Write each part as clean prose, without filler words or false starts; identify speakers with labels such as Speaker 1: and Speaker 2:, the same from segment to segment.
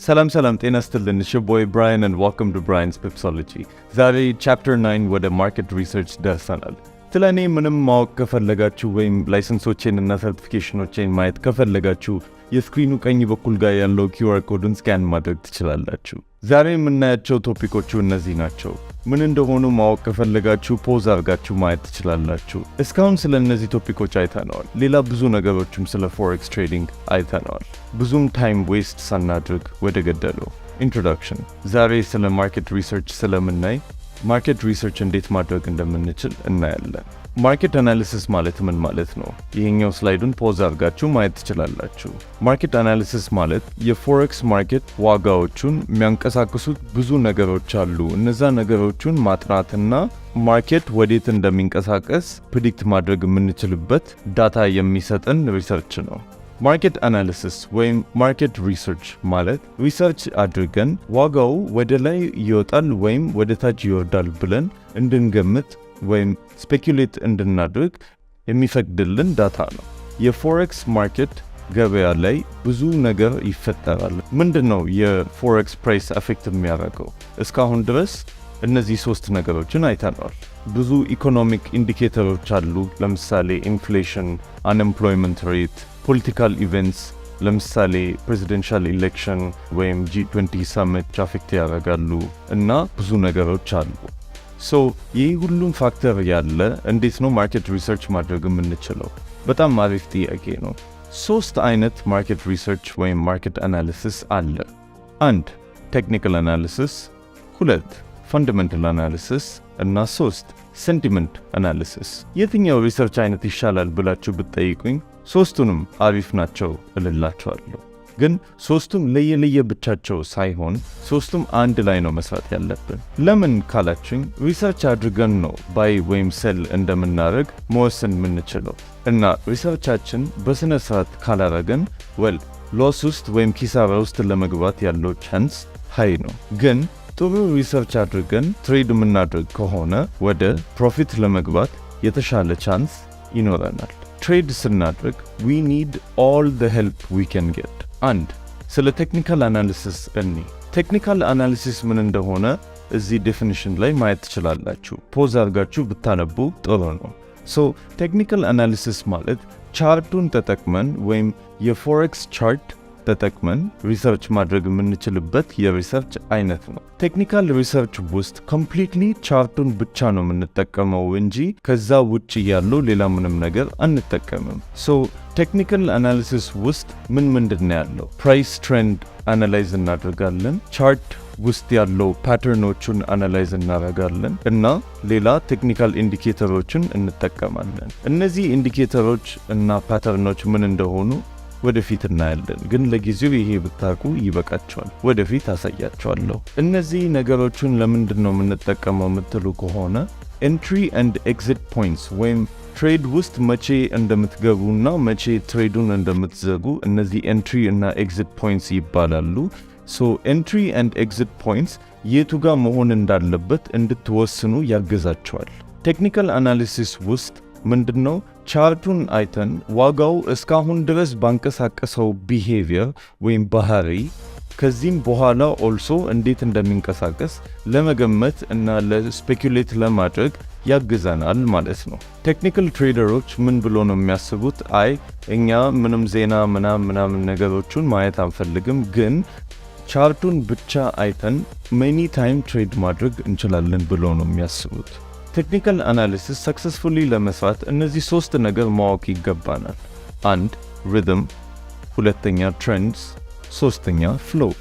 Speaker 1: ሰላም ሰላም፣ ጤና ይስጥልን። It's your boy Brian and welcome to Brian's Pipsology። ዛሬ chapter 9 ወደ market research ደርሰናል። ስለ እኔ ምንም ማወቅ ከፈለጋችሁ ወይም license ኦቼን እና certification ኦቼን ማየት ከፈለጋችሁ የ screen ኑ ቀኝ በኩል ጋር ያለው QR code ኡን scan ማድረግ ትችላላችሁ። ዛሬ የምናያቸው topic ኦቹ እነዚህ ናቸው። ምን እንደሆኑ ማወቅ ከፈለጋችሁ pause አድርጋችሁ ማየት ትችላላችሁ። እስካሁን ስለ እነዚህ topic ኦች አይተነዋል። ሌላ ብዙ ነገሮችም ስለ forex trading አይተነዋል። ብዙም time waste ሳናድርግ ወደ ገደለው። Introduction። ዛሬ ስለ market research ስለምናይ market research እንዴት ማድረግ እንደምንችል እናያለን። Market analysis ማለት ምን ማለት ነው? ይሄኛው slide ኡን pause አድርጋችሁ ማየት ትችላላችሁ። Market analysis ማለት የ forex market ዋጋዎቹን የሚያንቀሳቅሱት ብዙ ነገሮች አሉ። እነዛ ነገሮቹን ማጥናትና market ወዴት እንደሚንቀሳቀስ predict ማድረግ የምንችልበት data የሚሰጠን research ነው። Market analysis ወይም market research ማለት research አድርገን ዋጋው ወደ ላይ ይወጣል ወይም ወደ ታች ይወርዳል ብለን እንድንገምት ወይም speculate እንድናደርግ የሚፈቅድልን data ነው። የ forex market ገበያ ላይ ብዙ ነገር ይፈጠራል። ምንድን ነው የ forex price affect የሚያደርገው? እስካሁን ድረስ እነዚህ ሶስት ነገሮችን አይተነዋል። ብዙ economic indicator ኦች አሉ። ለምሳሌ inflation፣ unemployment rate፣ political events፣ ለምሳሌ presidential election ወይም G20 summit affect ያደርጋሉ እና ብዙ ነገሮች አሉ። So ይህ ሁሉም factor ያለ እንዴት ነው market research ማድረግ የምንችለው? በጣም አሪፍ ጥያቄ ነው። ሶስት አይነት market research ወይም market analysis አለ። አንድ፣ technical analysis፣ ሁለት፣ fundamental analysis እና ሶስት፣ sentiment analysis። የትኛው research አይነት ይሻላል ብላችሁ ብትጠይቁኝ ሶስቱንም አሪፍ ናቸው እልላችኋለሁ። ግን ሶስቱም ለየለየ ብቻቸው ሳይሆን ሶስቱም አንድ ላይ ነው መስራት ያለብን። ለምን ካላችሁኝ research አድርገን ነው buy ወይም sell እንደምናደርግ መወሰን የምንችለው፣ እና research ኣችን በስነ ስርዓት ካላረገን well loss ውስጥ ወይም ኪሳራ ውስጥ ለመግባት ያለው chance high ነው። ግን ጥሩ research አድርገን trade የምናደርግ ከሆነ ወደ profit ለመግባት የተሻለ chance ይኖረናል። Trade ስናደርግ we need all the help we can get። አንድ፣ ስለ technical analysis እኒ technical analysis ምን እንደሆነ እዚህ definition ላይ ማየት ትችላላችሁ። Pause አድርጋችሁ ብታነቡ ጥሩ ነው። So technical analysis ማለት chart ኡን ተጠቅመን ወይም የ forex chart ተጠቅመን research ማድረግ የምንችልበት የ research አይነት ነው። Technical research ውስጥ completely chart ኡን ብቻ ነው የምንጠቀመው እንጂ ከዛ ውጭ ያለው ሌላ ምንም ነገር አንጠቀምም። So technical analysis ውስጥ ምን ምንድን ነው ያለው? Price trend analyze እናደርጋለን። Chart ውስጥ ያለው pattern ኦቹን analyze እናደርጋለን እና ሌላ technical indicator ኦችን እንጠቀማለን። እነዚህ indicator ኦች እና pattern ኦች ምን እንደሆኑ ወደፊት እናያለን። ግን ለጊዜው ይሄ ብታውቁ ይበቃችኋል። ወደፊት አሳያችኋለሁ። እነዚህ ነገሮችን ለምንድን ነው የምንጠቀመው የምትሉ ከሆነ entry and exit points ወይም trade ውስጥ መቼ እንደምትገቡና መቼ trade ኡን እንደምትዘጉ እነዚህ entry እና exit points ይባላሉ። So entry and exit points የቱ ጋር መሆን እንዳለበት እንድትወስኑ ያግዛችኋል። Technical analysis ውስጥ ምንድነው፣ chart ኡን አይተን ዋጋው እስካሁን ድረስ ባንቀሳቀሰው behavior ወይም ባህሪ ከዚህም በኋላ also እንዴት እንደሚንቀሳቀስ ለመገመት እና ለ speculate ለማድረግ ያግዘናል ማለት ነው። Technical trader ኦች ምን ብሎ ነው የሚያስቡት? አይ፣ እኛ ምንም ዜና ምናምን ምናምን ነገሮቹን ማየት አንፈልግም፣ ግን chart ኡን ብቻ አይተን many time trade ማድረግ እንችላለን ብሎ ነው የሚያስቡት። Technical analysis successfully ለመስራት እነዚህ ሶስት ነገር ማወቅ ይገባናል። አንድ፣ rhythm፣ ሁለተኛ trends፣ ሶስተኛ flow።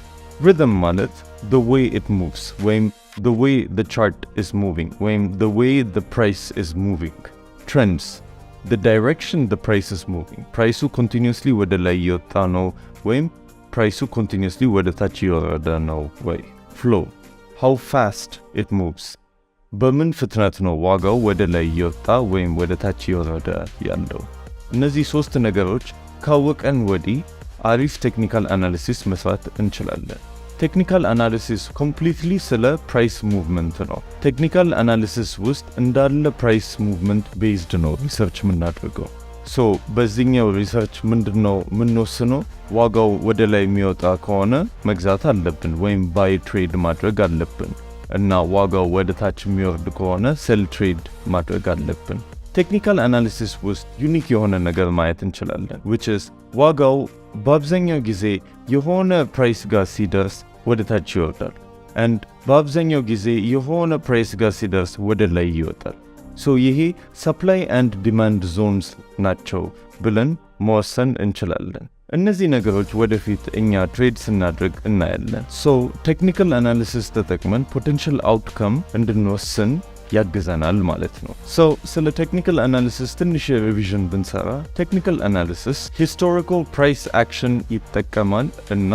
Speaker 1: Rhythm ማለት the way it moves ወይም the way the chart is moving ወይም the way the price is moving። Trends, the direction the price is moving፣ price ኡ continuously ወደ ላይ እየወጣ ነው ወይም price ኡ continuously ወደ ታች እየወረደ ነው ወይ። Flow, how fast it moves፣ በምን ፍጥነት ነው ዋጋው ወደ ላይ እየወጣ ወይም ወደ ታች እየወረደ ያለው። እነዚህ ሶስት ነገሮች ካወቀን ወዲህ አሪፍ technical analysis መስራት እንችላለን። Technical analysis completely ስለ price movement ነው። Technical analysis ውስጥ እንዳለ price movement based ነው research የምናደርገው። So በዚህኛው research ምንድነው የምንወስነው? ዋጋው ወደ ላይ የሚወጣ ከሆነ መግዛት አለብን ወይም buy trade ማድረግ አለብን እና ዋጋው ወደ ታች የሚወርድ ከሆነ sell trade ማድረግ አለብን። Technical analysis ውስጥ unique የሆነ ነገር ማየት እንችላለን፣ which is ዋጋው በአብዛኛው ጊዜ የሆነ price ጋር ሲደርስ ወደ ታች ይወርዳል and በአብዛኛው ጊዜ የሆነ price ጋር ሲደርስ ወደ ላይ ይወጣል። So ይሄ supply and demand zones ናቸው ብለን መወሰን እንችላለን። እነዚህ ነገሮች ወደፊት እኛ trade ስናደርግ እናያለን። So technical analysis ተጠቅመን potential outcome እንድንወስን ያግዘናል ማለት ነው። So ስለ technical analysis ትንሽ revision ብንሰራ፣ technical analysis historical price action ይጠቀማል እና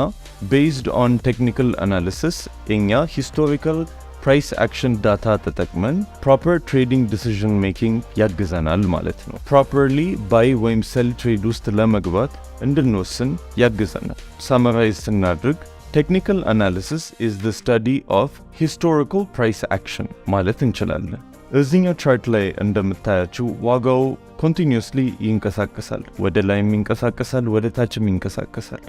Speaker 1: based on technical analysis እኛ historical price action data ተጠቅመን proper trading decision making ያግዘናል ማለት ነው። Properly buy ወይም sell trade ውስጥ ለመግባት እንድንወስን ያግዘናል። Summarize ስናድርግ technical analysis is the study of historical price action ማለት እንችላለን። እዚህኛው chart ላይ እንደምታያችው ዋጋው continuously ይንቀሳቀሳል። ወደ ላይም ይንቀሳቀሳል፣ ወደ ታችም ይንቀሳቀሳል።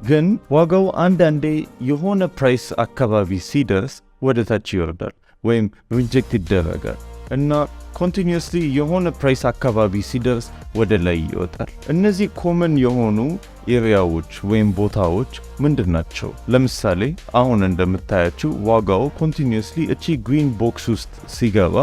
Speaker 1: ግን ዋጋው አንዳንዴ የሆነ price አካባቢ ሲደርስ ወደ ታች ይወርዳል ወይም reject ይደረጋል እና continuously የሆነ price አካባቢ ሲደርስ ወደ ላይ ይወጣል። እነዚህ common የሆኑ area ዎች ወይም ቦታዎች ምንድን ናቸው? ለምሳሌ አሁን እንደምታያችው ዋጋው continuously እቺ green box ውስጥ ሲገባ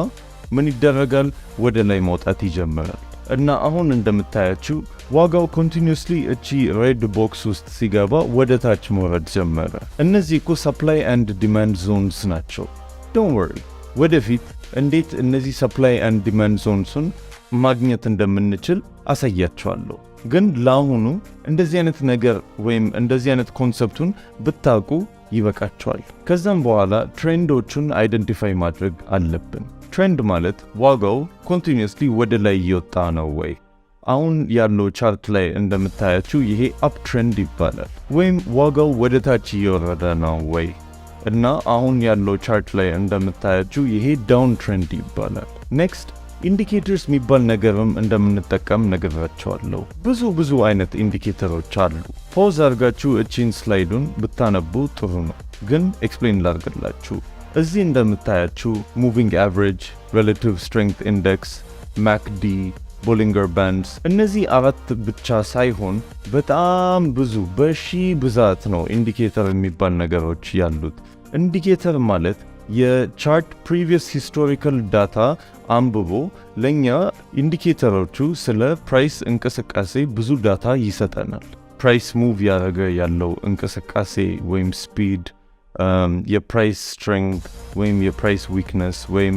Speaker 1: ምን ይደረጋል? ወደ ላይ መውጣት ይጀምራል። እና አሁን እንደምታያችው ዋጋው continuously እቺ red box ውስጥ ሲገባ ወደ ታች መውረድ ጀመረ። እነዚህ እኮ supply and demand zones ናቸው። Don't worry፣ ወደፊት እንዴት እነዚህ supply and demand zones ኡን ማግኘት እንደምንችል አሳያችኋለሁ። ግን ለአሁኑ እንደዚህ አይነት ነገር ወይም እንደዚህ አይነት concept ኡን ብታውቁ ይበቃችኋል። ከዛም በኋላ trend ኦቹን identify ማድረግ አለብን። Trend ማለት ዋጋው continuously ወደ ላይ እየወጣ ነው ወይ? አሁን ያለው chart ላይ እንደምታያችው ይሄ uptrend ይባላል። ወይም ዋጋው ወደ ታች እየወረደ ነው ወይ? እና አሁን ያለው chart ላይ እንደምታያችው ይሄ downtrend ይባላል። Next፣ indicators የሚባል ነገርም እንደምንጠቀም ነግሬያችኋለሁ። ብዙ ብዙ አይነት indicator ኦች አሉ። Pause አድርጋችሁ እቺን slide ኡን ብታነቡ ጥሩ ነው፣ ግን explain ላድርግላችሁ። እዚህ እንደምታያችው moving average፣ relative strength index፣ MACD፣ Bollinger Bands፣ እነዚህ አራት ብቻ ሳይሆን በጣም ብዙ በሺ ብዛት ነው indicator የሚባል ነገሮች ያሉት። Indicator ማለት የ chart previous historical data አንብቦ ለእኛ indicator ኦቹ ስለ price እንቅስቃሴ ብዙ data ይሰጠናል። Price move ያደረገ ያለው እንቅስቃሴ ወይም speed፣ የ price strength ወይም የ price weakness ወይም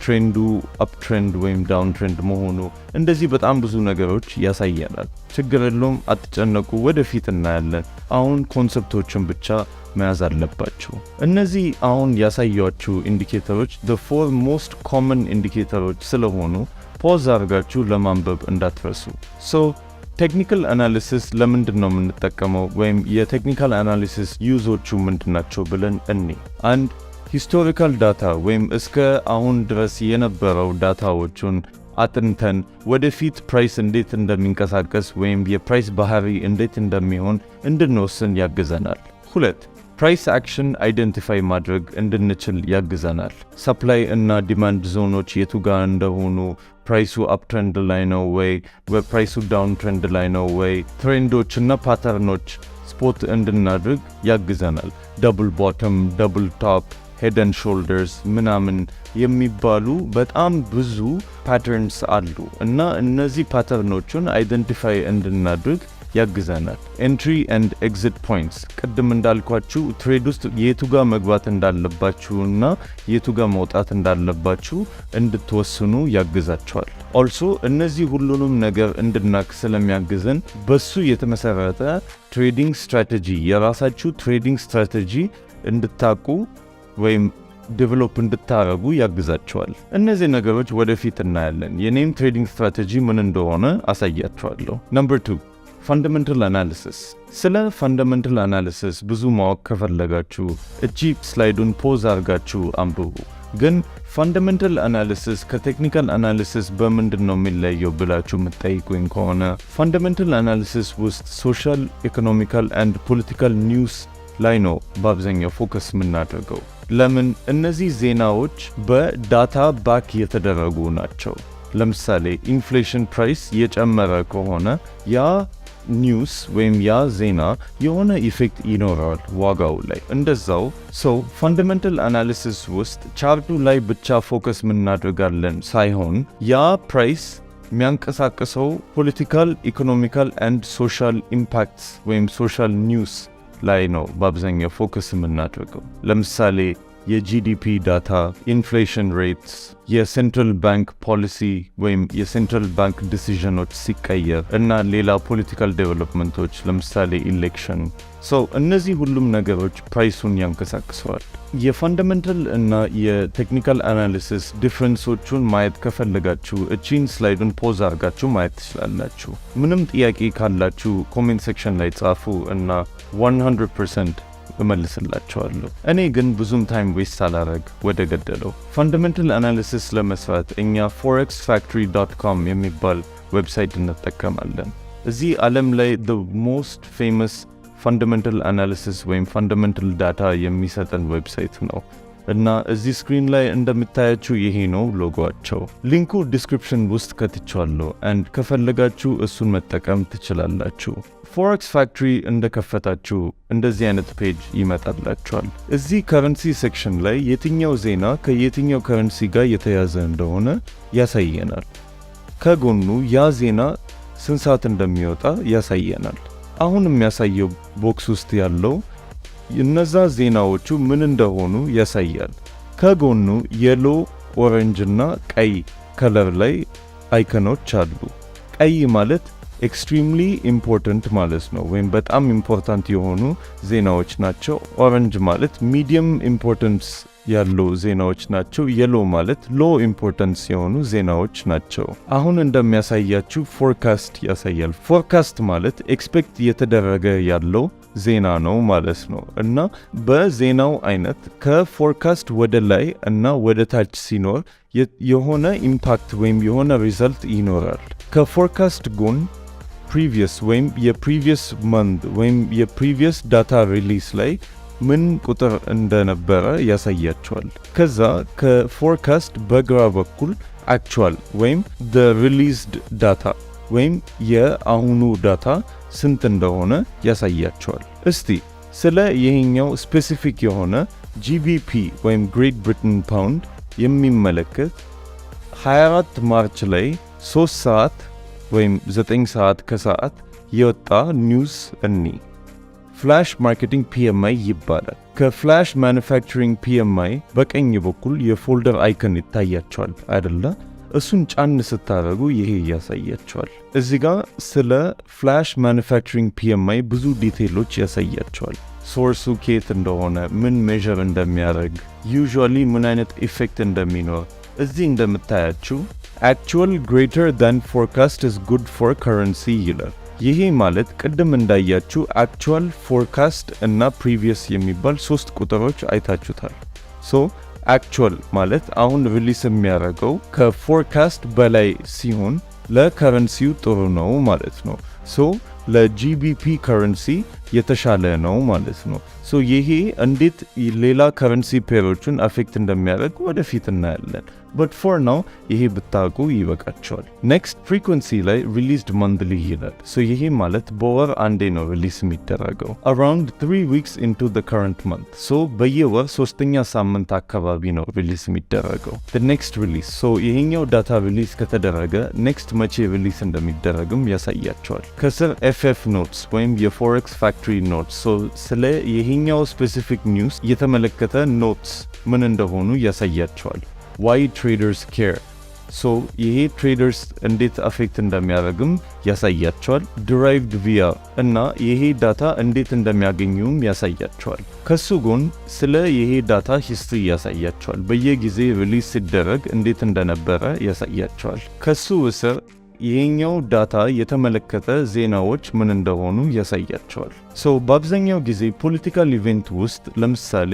Speaker 1: trend ኡ uptrend ወይም downtrend መሆኑ፣ እንደዚህ በጣም ብዙ ነገሮች ያሳየናል። ችግር የለውም፣ አትጨነቁ፣ ወደፊት እናያለን። አሁን concept ኦችን ብቻ መያዝ አለባችሁ። እነዚህ አሁን ያሳየኋችሁ indicator ኦች the four most common indicator ኦች ስለሆኑ pause አድርጋችሁ ለማንበብ እንዳትረሱ። So technical analysis ለምንድን ነው የምንጠቀመው ወይም የ technical analysis use ኦቹ ምንድን ናቸው ብለን እኔ አንድ historical data ወይም እስከ አሁን ድረስ የነበረው data ዎቹን አጥንተን ወደፊት price እንዴት እንደሚንቀሳቀስ ወይም የ price ባህሪ እንዴት እንደሚሆን እንድንወስን ያግዘናል። ሁለት፣ price action identify ማድረግ እንድንችል ያግዘናል። Supply እና demand zone ኦች የቱ ጋር እንደሆኑ፣ price ኡ uptrend ላይ ነው ወይ፣ price ኡ downtrend ላይ ነው ወይ፣ trend ኦች እና pattern ኦች spot እንድናድርግ ያግዘናል። Double bottom፣ double top፣ head and shoulders ምናምን የሚባሉ በጣም ብዙ patterns አሉ እና እነዚህ pattern ኦቹን identify እንድናድርግ ያግዘናል። Entry and exit points፣ ቅድም እንዳልኳችሁ trade ውስጥ የቱ ጋር መግባት እንዳለባችሁና የቱ ጋር መውጣት እንዳለባችሁ እንድትወስኑ ያግዛችኋል። Also እነዚህ ሁሉንም ነገር እንድናቅ ስለሚያግዘን በሱ የተመሰረተ trading strategy፣ የራሳችሁ trading strategy እንድታቁ ወይም develop እንድታረጉ ያግዛችኋል። እነዚህ ነገሮች ወደፊት እናያለን። የኔም trading strategy ምን እንደሆነ አሳያችኋለሁ። Number two፣ fundamental analysis። ስለ fundamental analysis ብዙ ማወቅ ከፈለጋችሁ እቺ slide ኡን pause አድርጋችሁ አንብቡ። ግን fundamental analysis ከ technical analysis በምንድን ነው የሚለየው ብላችሁ የምትጠይቁኝ ከሆነ፣ fundamental analysis ውስጥ social, economical and political news ላይ ነው በአብዛኛው focus የምናደርገው። ለምን? እነዚህ ዜናዎች በ data back የተደረጉ ናቸው። ለምሳሌ inflation price የጨመረ ከሆነ ያ news ወይም ያ ዜና የሆነ effect ይኖረዋል ዋጋው ላይ። እንደዛው so fundamental analysis ውስጥ chart ኡ ላይ ብቻ focus ምናደርጋለን ሳይሆን ያ price የሚያንቀሳቅሰው political, economical and social impacts ወይም social news ላይ ነው በአብዛኛው focus የምናደርገው። ለምሳሌ የ GDP data፣ inflation rates፣ የ central bank policy ወይም የ central bank decision ኦች ሲቀየር እና ሌላ political development ኦች፣ ለምሳሌ election። So እነዚህ ሁሉም ነገሮች price ኡን ያንቀሳቅሰዋል። የ fundamental እና የ technical analysis difference ኦቹን ማየት ከፈለጋችሁ እቺን slide ኡን pause አድርጋችሁ ማየት ትችላላችሁ። ምንም ጥያቄ ካላችሁ comment section ላይ ጻፉ እና 100% እመልስላችኋለሁ። እኔ ግን ብዙም time waste ሳላረግ ወደ ገደለው። Fundamental analysis ለመስራት እኛ forexfactory.com የሚባል website እንጠቀማለን። እዚህ ዓለም ላይ the most famous fundamental analysis ወይም fundamental data የሚሰጠን website ነው እና እዚህ screen ላይ እንደምታያችሁ ይሄ ነው ሎጎአቸው። Link ኡ description ውስጥ ከትቼዋለሁ and ከፈለጋችሁ እሱን መጠቀም ትችላላችሁ። Forex Factory እንደከፈታችሁ እንደዚህ አይነት page ይመጣላችኋል። እዚህ currency section ላይ የትኛው ዜና ከየትኛው currency ጋር የተያያዘ እንደሆነ ያሳየናል። ከጎኑ ያ ዜና ስንት ሰዓት እንደሚወጣ ያሳየናል። አሁን የሚያሳየው box ውስጥ ያለው እነዛ ዜናዎቹ ምን እንደሆኑ ያሳያል። ከጎኑ yellow፣ orange እና ቀይ color ላይ icon ኦች አሉ። ቀይ ማለት extremely important ማለት ነው፣ ወይም በጣም important የሆኑ ዜናዎች ናቸው። Orange ማለት medium importance ያለው ዜናዎች ናቸው። Yellow ማለት low importance የሆኑ ዜናዎች ናቸው። አሁን እንደሚያሳያችሁ forecast ያሳያል። Forecast ማለት expect እየተደረገ ያለው ዜና ነው ማለት ነው፣ እና በዜናው አይነት ከ forecast ወደ ላይ እና ወደ ታች ሲኖር የሆነ impact ወይም የሆነ result ይኖራል። ከ forecast ጎን previous ወይም የ previous month ወይም የ previous data release ላይ ምን ቁጥር እንደነበረ ያሳያችኋል። ከዛ ከ forecast በግራ በኩል actual ወይም the released data ወይም የአሁኑ data ስንት እንደሆነ ያሳያችኋል። እስቲ ስለ ይሄኛው specific የሆነ GBP ወይም Great Britain pound የሚመለከት 24 March ላይ 3 ሰዓት ወይም 9 ሰዓት ከሰዓት የወጣ news እኒ። Flash marketing PMI ይባላል። ከ flash manufacturing PMI በቀኝ በኩል የ folder icon ይታያችኋል አይደለ? እሱን ጫን ስታደርጉ ይሄ ያሳያችኋል። እዚህ ጋር ስለ flash manufacturing PMI ብዙ detail ኦች ያሳያችኋል። Source ኡ ከየት እንደሆነ፣ ምን measure እንደሚያደርግ፣ usually ምን አይነት effect እንደሚኖር። እዚህ እንደምታያችሁ "actual greater than forecast is good for currency" ይላል። ይሄ ማለት ቅድም እንዳያችሁ actual፣ forecast እና previous የሚባል ሶስት ቁጥሮች አይታችሁታል። So actual ማለት አሁን release የሚያደርገው ከ forecast በላይ ሲሆን ለ currency ው ጥሩ ነው ማለት ነው። So ለ GBP currency የተሻለ ነው ማለት ነው። So ይሄ እንዴት ሌላ currency pair ኦችን affect እንደሚያደርግ ወደፊት እናያለን። But for now ይሄ ብታውቁ ይበቃችኋል። Next frequency ላይ released monthly ይላል። So ይሄ ማለት በወር አንዴ ነው release የሚደረገው፣ around 3 weeks into the current month። So በየወር ሶስተኛ ሳምንት አካባቢ ነው release የሚደረገው next release። So ይሄኛው data release ከተደረገ next መቼ release እንደሚደረግም ያሳያችኋል። ከስር FF notes ወይም የ Forex Factory notes፣ so ስለ ይሄኛው specific news የተመለከተ notes ምን እንደሆኑ ያሳያችኋል። Why traders care፣ so ይሄ traders እንዴት affect እንደሚያደርግም ያሳያችኋል። Derived via እና ይሄ data እንዴት እንደሚያገኙም ያሳያችኋል። ከሱ ጎን ስለ ይሄ data history ያሳያችኋል። በየጊዜ release ሲደረግ እንዴት እንደነበረ ያሳያችኋል። ከሱ ስር ይሄኛው data የተመለከተ ዜናዎች ምን እንደሆኑ ያሳያችኋል። So በአብዛኛው ጊዜ political event ውስጥ ለምሳሌ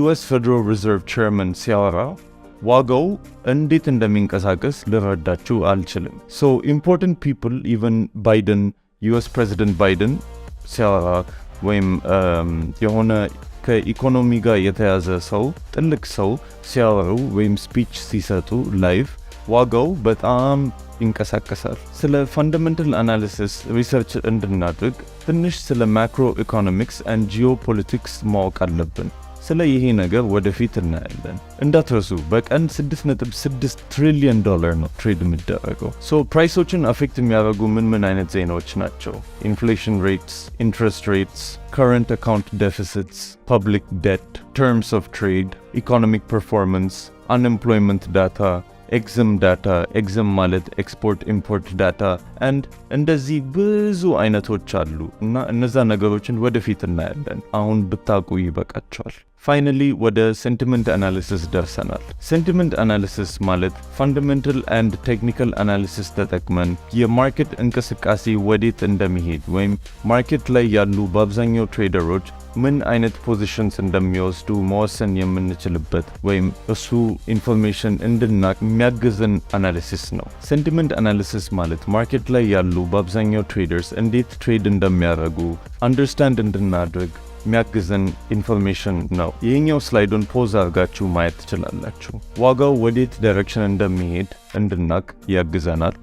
Speaker 1: US Federal Reserve chairman ሲያወራ ዋጋው እንዴት እንደሚንቀሳቀስ ልረዳችሁ አልችልም። So important people, even ባይደን፣ US President ባይደን ሲያወራ ወይም የሆነ ከኢኮኖሚ ጋር የተያዘ ሰው፣ ትልቅ ሰው ሲያወሩ ወይም speech ሲሰጡ live ዋጋው በጣም ይንቀሳቀሳል። ስለ fundamental analysis research እንድናድርግ ትንሽ ስለ macroeconomics and geopolitics ማወቅ አለብን። ስለ ይሄ ነገር ወደፊት እናያለን። እንዳትረሱ፣ በቀን 6.6 ትሪሊየን ዶላር ነው trade የሚደረገው። So price ኦችን affect የሚያደርጉ ምን ምን አይነት ዜናዎች ናቸው? Inflation rates፣ interest rates፣ current account deficits፣ public debt፣ terms of trade፣ economic performance፣ unemployment data፣ EXIM data፣ EXIM ማለት export import data and እንደዚህ ብዙ አይነቶች አሉ እና እነዛ ነገሮችን ወደፊት እናያለን። አሁን ብታውቁ ይበቃችኋል። Finally ወደ sentiment analysis ደርሰናል። Sentiment analysis ማለት fundamental and technical analysis ተጠቅመን የ market እንቅስቃሴ ወዴት እንደሚሄድ ወይም market ላይ ያሉ በአብዛኛው trader ኦች ምን አይነት positions እንደሚወስዱ መወሰን የምንችልበት ወይም እሱ information እንድናቅ የሚያግዝን analysis ነው። Sentiment analysis ማለት market ላይ ያሉ በአብዛኛው traders እንዴት trade እንደሚያደርጉ understand እንድናደርግ የሚያግዘን information ነው። ይህኛው slide ኡን pause አድርጋችሁ ማየት ትችላላችሁ። ዋጋው ወዴት direction እንደሚሄድ እንድናቅ ያግዘናል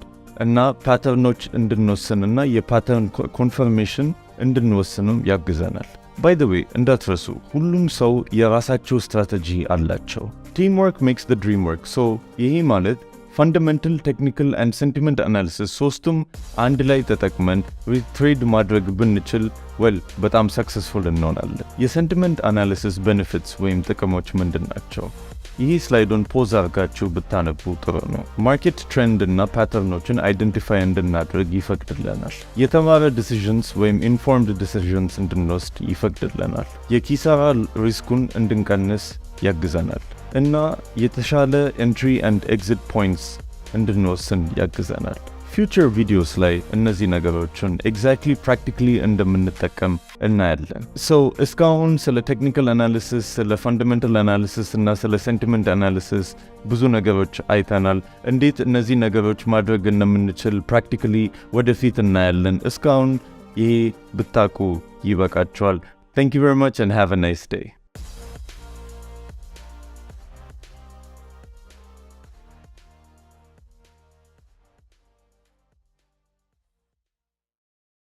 Speaker 1: እና pattern ኦች እንድንወስን እና የ pattern confirmation እንድንወስንም ያግዘናል። By the way፣ እንዳትረሱ፣ ሁሉም ሰው የራሳቸው ስትራቴጂ አላቸው። Teamwork makes the dream work። So ይሄ ማለት fundamental፣ technical and sentiment analysis ሶስቱም አንድ ላይ ተጠቅመን trade ማድረግ ብንችል፣ well፣ በጣም successful እንሆናለን። የ sentiment analysis benefits ወይም ጥቅሞች ምንድን ናቸው? ይህ slide ኡን pause አድርጋችሁ ብታነቡ ጥሩ ነው። Market trend እና pattern ኦችን identify እንድናደርግ ይፈቅድልናል። የተማረ decisions ወይም informed decisions እንድንወስድ ይፈቅድልናል። የኪሳራ risk ኡን እንድንቀንስ ያግዘናል እና የተሻለ entry and exit points እንድንወስን ያግዘናል። Future videos ላይ እነዚህ ነገሮችን exactly practically እንደምንጠቀም እናያለን። So እስካሁን ስለ technical analysis፣ ስለ fundamental analysis እና ስለ sentiment analysis ብዙ ነገሮች አይተናል። እንዴት እነዚህ ነገሮች ማድረግ እንደምንችል practically ወደፊት እናያለን። እስካሁን ይሄ ብታውቁ ይበቃችኋል። Thank you very much and have a nice day.